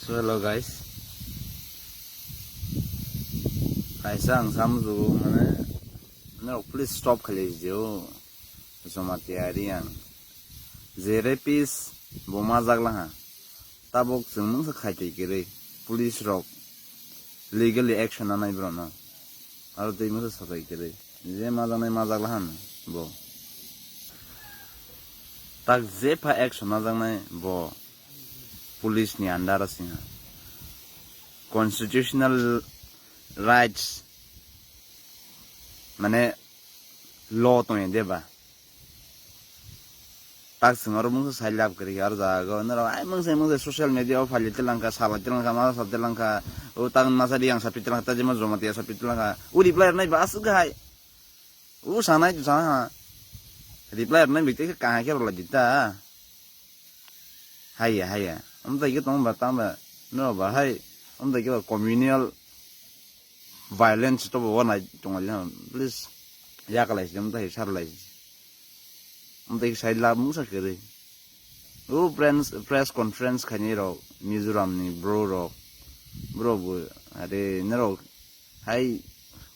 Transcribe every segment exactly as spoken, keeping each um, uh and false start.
So hello guys, kaisa ang samjwgo mane norok please stop khailai jio Jamatia Reang je rapist bo majak laha tabok chwng mungsa khaitwi kwrwi police rok legally action nanai borokno aro twi mungsa sabai kwrwi je majaknai majak laha bo tak jepha action najaknai bo police ni under o singha constitutional rights mane law tongya deba tak sing oro mungsa sai lab kiri aro jago noro ai mungsa mungsa social media o phali tilangka sala tilangka ma sa tilangka o tak masa di yang sapi tilangka tajima Jamatia sapi tilangka o reply nai ba asuk hai o sanai tu sana reply nai bikte kahai khe rola jita. Haiya, haiya. Amtwi khe tongba tangba. No bahai. Amtwi khe communal violence to bo nai tongo le. Please. Yakalai se amtwi sarlai. Amtwi khe sai la musa kere. O press press conference khaini rok Mizoram ni bro rok. Bro bo are norok hai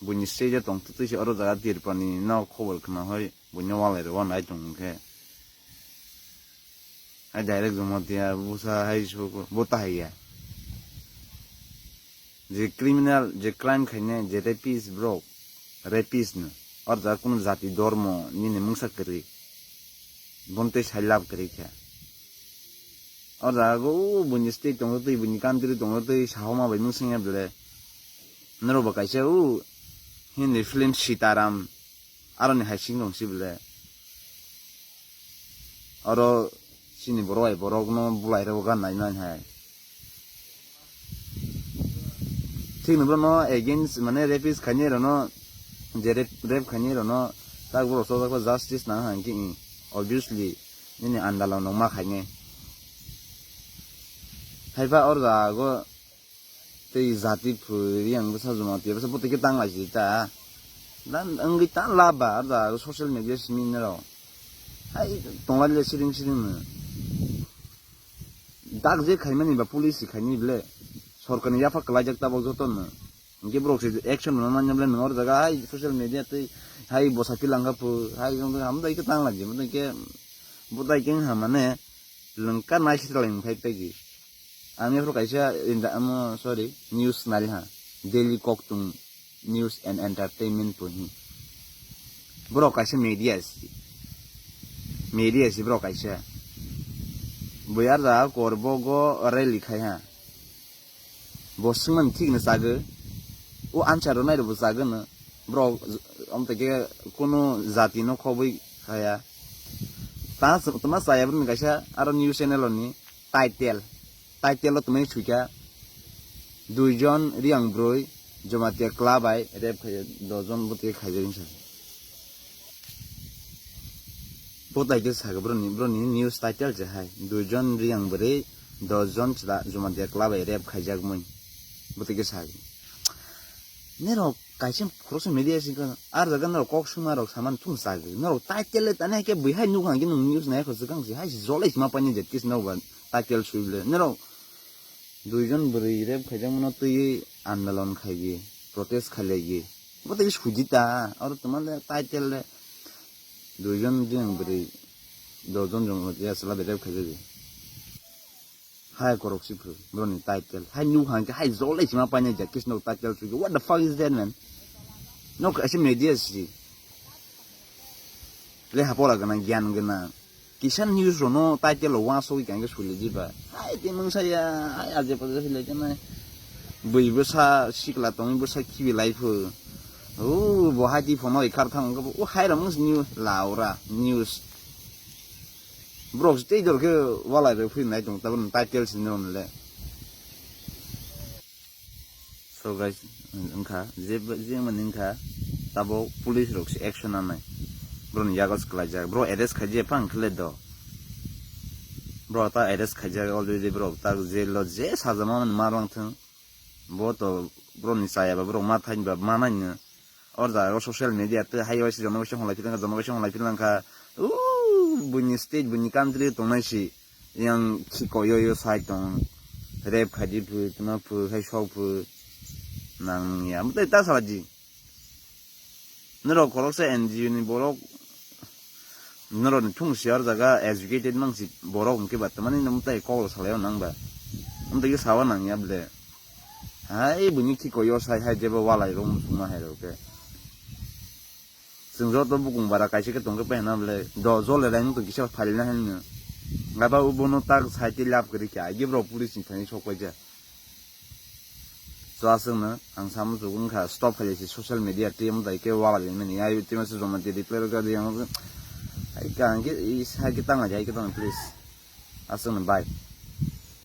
buini stage tong twi se oro jaga Tirpani no khobor khna hoi buini walai rok nai tong khe. Hai direct Jamatia busa hai su bo ta haiya. Je criminal, je crime khaine, je rapist borok, rapist no. Or jaga kunu jati dormo nini mungsa kwrwi. Bonte sai lab kwrwi kha. Or jaga go buini state tongo twi, buini country tongo twi, sahoma bai mung singya bele. Norok bo kaisa o Hindi film Sitaram. Aroni hai sing tong si bole. Oro chini borok bai borok no bulai rok gan nai nai hai. Thik no bono against mane rapist khainai rok no je rape, rape khainai rok no tak borok chojak justice nang hai khe obviously nini andalon rok ma khainai. Haiba or jago Tei jati phuri ang bwsa Jamatia bwsa bwtwi khe tang lai si ta. Dan wngwi ta laba da social media simi nero. Hai tonglai le siring siring no. Dak je khaimani ba police si khaini ble. Sorkarni yapha kwlaijak tabok joto no. Hingke borok se action rwna manya ble nang or jaga hai social media tei hai bwsa kilangkha phu hai hamdai khe tang lai si. Bwtwi khe bwtai khe wngha mane lengka nai si lai phai phai di. Ang yaphuru kaisa inda amo sorry news nari ha Daily Koktung News and Entertainment po hi. Borok kaisa media si. Media si borok kaisa. Boyar da korbogo rally khai ha. Bo swngmani thik no chago. O answer rw nai rw bo chago no. Borok amtwi khe kunu jati no khobwi khaya. Ta tama chaya borok ni kaisa aro news channel ni title. Title o tongmani sui kha, duijon Riang bwrwi Jamatia kwla bai rape khaijak, dos jon bwtwi khaijak hinwi sa. Bo tai khe sa khe bwrwini, bwrwini news title se hai, duijon Riang bwrwi, dos jon chwla Jamatia kwla bai rape khaijak mui. Bwtwi khe sa khe. Nerok kaisa khoroksa media singkha, ar jaga norok kok suma rok saman thung chagwi. Norok title le tani hai khe bui hai nukha hwnkhe nwng news nai kho swkang se hai se jolai se ma painai je kis nok ba title sui bwle. Norok duijon bwrwi rape khaijak mano twiwi andolon khaigwi, protest khailaiwi. Bo tei suidi ta, oro tongma le title le duijon jeng bwrwi dojon jong ya chwla bai rape khaijagwi. Hai korok si phuru, bro ni title. Hai nukha hwnkhe hai jolai sima painai jak kisno title sui. What the fuck is that, man? No kaisa media si. Le hapora gana gyan gana. Kisan news rono title o wansogwi kangke sui le jiba. Hai te mungsa ya, hai aje paje sui le jana. Bui bwsa sikla tongwi bwsa khibi lai phu. O bo hai di phone oi kar thang ko. O hai ram news laura news. Borok tei dor khe walai rw phi nai tong tabuk title sini rw le. So guys, wngkha je je mani wngkha tabuk police rok se action nanai. Borok ni yago se kwlaijak. Borok arrest khaijak phang khle do. Borok ta arrest khaijak already borok ta jail o je sajama mani ma rwng thung. Bo to borok ni chaya ba borok ma thain ba ma nai no. Or jaga o social media tei hai waisa jono waisa honglai philangkha, jono waisa honglai philangkha. Uuu, buini state, buini country tongnai si. Yang khiko yo yo sai tong. Rep khaidi phu, tuma phu, khai sok phu. Nang ya, mutai ta sala di. Norok korok se N G O ni borok, norok ni thung siar jaga educated mang si borok hwnkhe ba, tamani no mutai kok salai o nang ba. Mutai ke sawa nang ya ble. Hai bini ki koyo sai hai jebo walai rom suma hai ro ke. Chwng joto bukung bara kaisa khe tongkhe paina ble do jole rang to kisa phalina hinno. Ngaba ubono tak saite lab kri kya, age bro police ni thani sok paija. So aswkno ang samu chukung kha stop khailai si social media tiyam dai ke wala le mani ai tiyam se joma ti reply rok di ang ai ka ang ke i sai ke tang ai ke tang please. Aswkno bye.